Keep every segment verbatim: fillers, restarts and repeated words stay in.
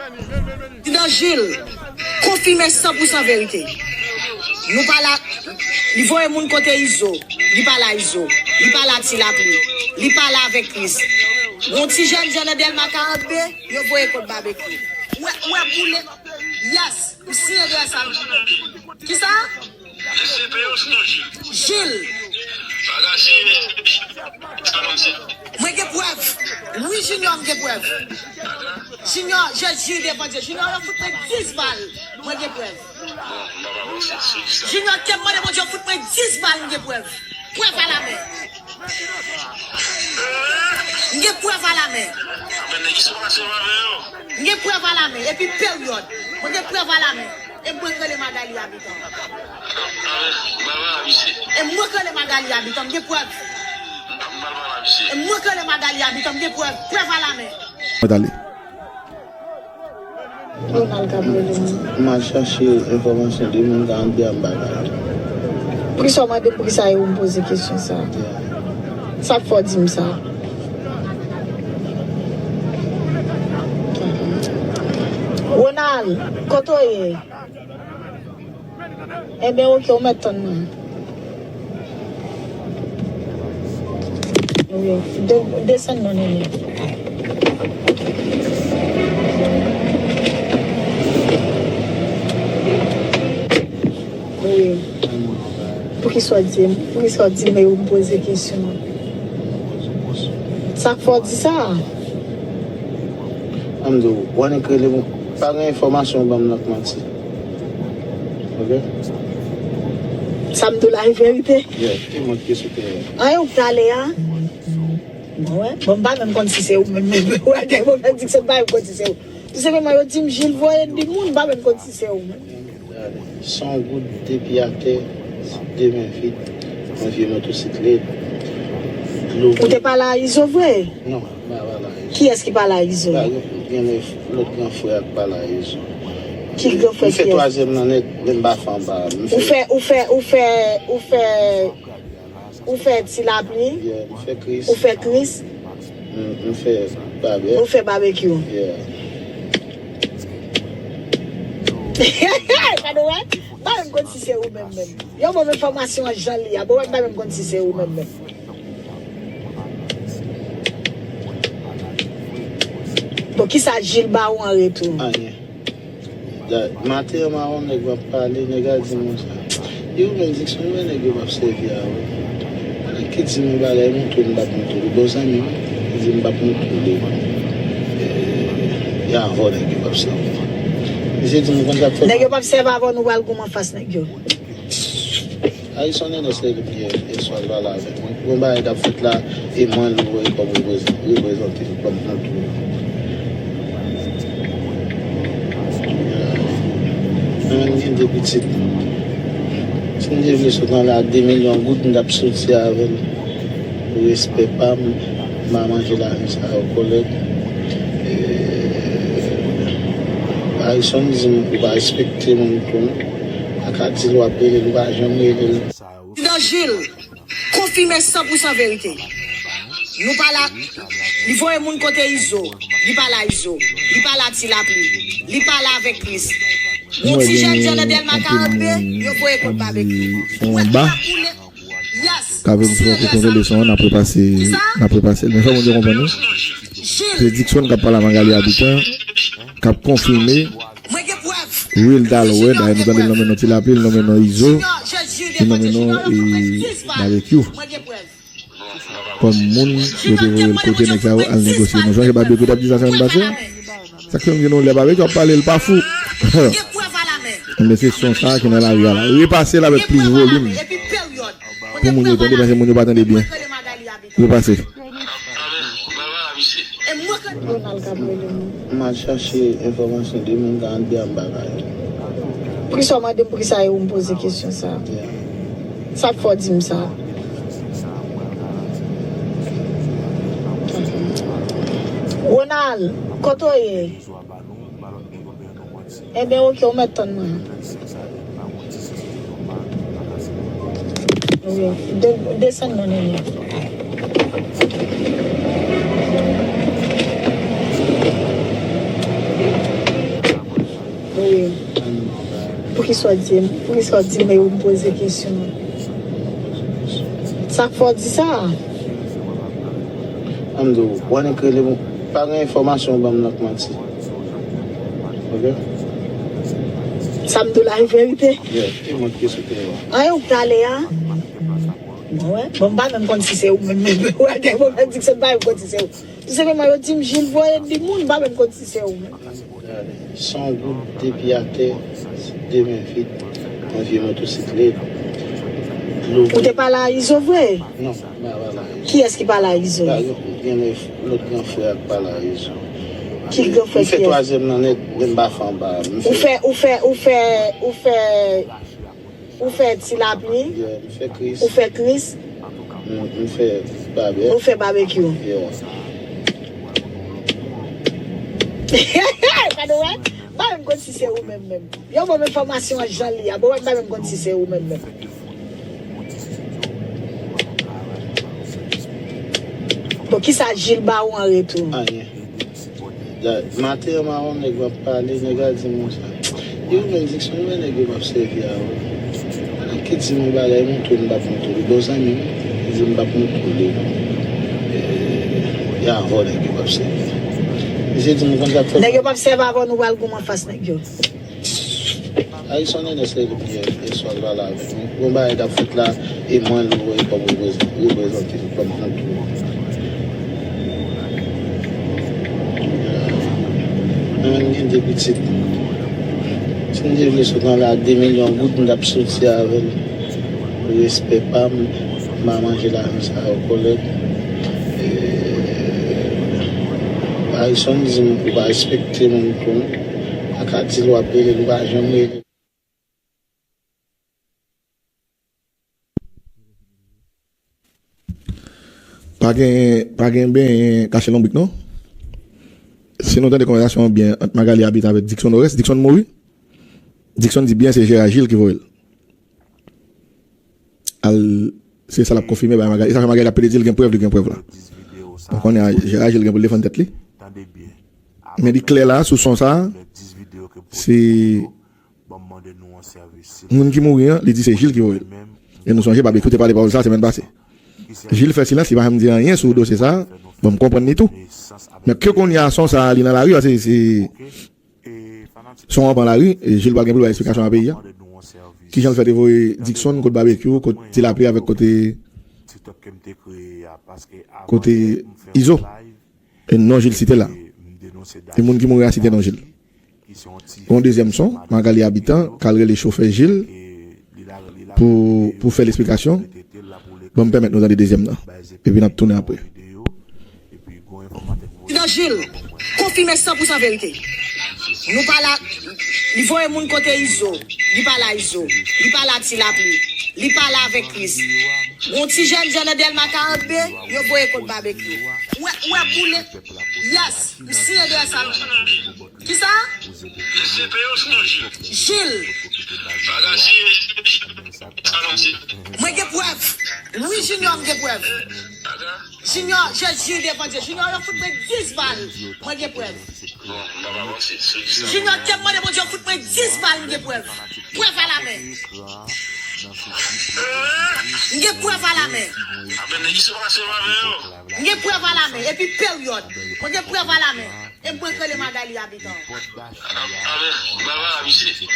Prezidan Jules, konfime san pou san verite. Nou pale ak, li voye moun kote Izo, li pale a Izo, li pale a Ti Lapli, li pale avèk Chris. Gon ti jèn jan nan Dèlma karant de, yo voye kot Babekyou. Ou wè, ou wè boule. Yes, m siyen deyò sa. Kisa? Jil. Mwen gen prèv. Wi, Junior, m gen prèv. Junior, Jezi devan Dye. Junior, yo fout mwen dis bal. Mwen gen prèv. Junior, ke m mande Bondye, yo fout mwen dis bal, m gen prèv. Prèv alamen. M gen prèv alamen. M gen prèv alamen. Epi peryòd. Mwen gen prèv alamen. E mwen k rele Magali Abitan. E mwen k rele Magali Abitan, m gen prèv. E mwen k rele Magali Abitan, m gen prèv. Prèv alamen. Mwen t ale. Ronald k ap rele m. M al chache enfòmasyon de moun karant de a m pa ka. Poukisa w mande m poukisa e ou m poze kesyon sa a? Sa k fè w di m sa? Ronald, kote w ye? Enben, oke, ou mèt tann mwen. Wi, de-, desann non, nene. Wi. Poukisa w di m? Poukisa w di m e ou m poze kesyon an? Sa k fè w di sa? An m di w, w annik rele m, pa gen enfòmasyon w ban m nan k manti. Ok? Sa m di w la e verite? Yeah, e mwen ki sou teren. An, e ou k t ale a? Mwen wè. Bon, m pa menm konn si se ou menm, menm. Ou wè, gen moun k di k se m pa menm konn si se ou. Tou senpleman, yo di m Jil voye di moun, m pa menm konn si se ou menm. San goud depi atè, de men vid, yon vye motosiklèt, dlo. Ou te pale a Izo vre? Non, m pa pale a Izo. Kiyès ki pale a Izo? Gen lòt gran frè k pale a Izo. Ki gran frè kiyès? M fè twazyèm nan nèt, men m pa fè anba. Ou fè, ou fè, ou fè, ou fè, ou fè Ti Lapli? Yeah, m fè Chris. Ou fè Chris? M, m fè Babe. Ou fè Babekyou? Yeah. Sa nou wè? M pa menm konn si se ou menm menm. Yo ban m enfòmasyon an jan li a. Bon, m pa menm konn si se ou menm menm. Bon, kisa Jil ba ou an retou? Anyen. Da-, maten an, m a wè yon nèg m ap pale, nèg la di m konsa. Yo menm Dixon, men nèg yo p ap sèvi a ou. Nèg ki di m yon bagay, montre m, m p ap montre l. Bon zanmi m, li di m p ap montre l. E, e avè w nèg yo p ap sèvi. Misye di m konn sa k fè. Nèg yo p ap sèvi avè w, nou pral goumen anfas nèg yo. Harrison Ernest rele m yè, yè swa, l pale avè mwen. Gon bagay k ap fèt la, e mwen l voye kòm reprezan-, reprezante l kòm kontou. Mwen gen de pitit. Si m te vle sot anlè ak de milyon goud, m t ap soti avè l. Pou respè pa m, m pa manje lajan sa yo, kòlèg. E, Harrison di m ou pa respekte moun tou, non. Pa ka di l w ap rele l, ou pa janm rele l. Prezidan Jil, konfime san pou san verite. Nou pale ak, li voye moun kote Izo, li pale a Izo, li pale a Ti Lapli, li pale avèk Chris. Gon ti jèn jan nan Dèlma karant de, yo voye kot Babekyou. Ou wè, ou wè boule. Yes. Ka vin fè yon kote rele son, n ap repase, n ap repase l. Men fò moun yo konprann, wi. Se Dixon k ap pale a Magali Abitan, k ap konfime. Wi, l t al wè, dayè nou tande l nonmen non Ti Lapli, l nonmen non Izo, li nonmen non, e, Babekyou. Kòm moun, yo te voye l kote nèg sa yo al negosye. Nou sonje Babekyou t ap di sa semèn pase a? Sa k fè m di nou lè Babekyou ap pale, l pa fou. Men se son sa a ki nan lari a la. Repase l avèk plis volim. Pou moun yo tande, paske moun yo pa tande byen. Repase. Ronald k ap rele m. M al chache enfòmasyon de moun karant de a m pa ka jwenn. Poukisa w mande m poukisa e ou m poze kesyon sa a? Yeah. Sa k fè w di m sa? Ronald, kote w ye? Enben, oke, ou mèt tann mwen. Wi, de-, desann non, nene. Poukisa w di m? Poukisa w di m e w m poze kesyon? Sa k fè w di sa? An m di w, w annik rele m, pa gen enfòmasyon w ban m nan k manti. Ok? Sa m di w la e verite? Yeah, e mwen ki sou teren. An e w k t ale a? Mwen, bon, m pa menm konn si se ou menm, menm. Wè, te mwen menm di k se m pa menm konn si se ou. Tou senpleman, yo di m Jil voye di moun, m pa menm konn si se ou menm. Gade, se yon gwoup depi atè, de men vid, yon vye motosiklèt. Dlo Ou te pale a Izo vre? Non, m pa pale a Izo. Kiyès ki pale a Izo? Ba, yo, gen lòt gran frè ak pale a Izo. Ki gran frè M fè kiyès? Twazyèm nan nèt, men m pa fè anba. M Ou fè, ou fè, ou fè, ou fè, ou fè Ti Lapli, Yeah, m fè Kris. Ou fè Kris, M, m fè Babè. Ou fè Babekyou. Yeah. Gade wè, m pa menm konn si se ou menm menm. Yo ban m enfòmasyon an jan li a, bon, m pa menm konn si se ou menm menm. Bon, kisa Jil ba ou an retou? Anyen. Da, maten an, m a wè yon nèg m ap pale, nèg la di m konsa. Yo, men Dixon, wè nèg yo m ap sèvi a ou. Nèg ki di m yon bagay, montre w, m p ap montre w. Li bon zanmi m, li di m p ap montre w li. E, e avè w nèg yo m ap sèvi. Misye di m konn sa k fè. Nèg yo p ap sèvi avè w, nou pral goumen anfas nèg yo. Harrison Ernest rele m yè, yè swa, l pale avèk mwen. Gon bagay k ap fèt la, e mwen l voye kòm reprezante l kòm kontou. Mwen menm gen de pitit. Si m te vle sot anlè ak de milyon goud, m t ap soti avè l. Respè pa m, m pa manje lajan sa yo, kòlèg. E, Harrison di m ou pa respekte moun tou non. Pa ka di l w ap rele l, ou pa janm rele l. Pa gen, pa gen benyen kache lonbrik non. Si nou tande konvèsasyon an byen ant Magalie Habitant avèk Dixon Oreste, Dixon mouri. Dixon di byen se Gérard Gilles ki voye l. Al, se sa l ap konfime bay Magalie. E sa fè Magalie ap plede di l gen prèv, li gen prèv la. Donk konnen a, Gérard Gilles gen pou l defann tèt li. Men li klè la sou son sa, se moun ki mouri an, li di se Gilles ki voye l. E nou sonje Babekyou te pale pawòl sa semèn pase. Gilles fè silans, li pa janm di anyen sou dosye sa. Bon, m konprann li tou. Men ke kounye a son sa li nan lari, paske se son an pran lari, e Gilles pa gen pou l bay eksplikasyon a peyi a. Kijan l fè te voye Dixon kot Babekyou, kot Ti Lapli avèk kote, kote Izo. E non Gilles site la. E moun ki mouri a site non Gilles. Gon dezyèm son, Magalie Habitant k al rele chofè Gilles pou, pou fè l eksplikasyon. Ban m pèmèt nou tande dezyèm nan. Epi n ap tounen apre. Prezidan Gilles, konfime san pou san verite. Nou pale a, li voye moun kote Izo, li pale a Izo, li pale a Ti Lapli, li pale avèk Kris. Gon ti jèn jan nan Dèlma karannde, yo voye kot Babekyou. Ou wè, ou wè boule. Yes, m siyen dèyè sa. Kisa? Gilles. Mwen gen prèv. Wi, Junior, m gen prèv. Junior, Jezi devan Dye. Junior, yo fout mwen dis bal. Mwen gen prèv. Junior, te mande Bondye, yo fout mwen dis bal, m gen prèv. Prèv alamen. M gen prèv alamen. M gen prèv alamen. Epi peryòd. Mwen gen prèv alamen. E mwen k rele Magalie Habitant.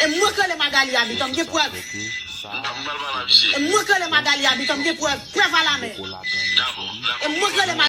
E mwen k rele Magalie Habitant, m gen prèv. E mwen k rele Magalie Habitant, m gen prèv. Prèv alamen. E mwen k rele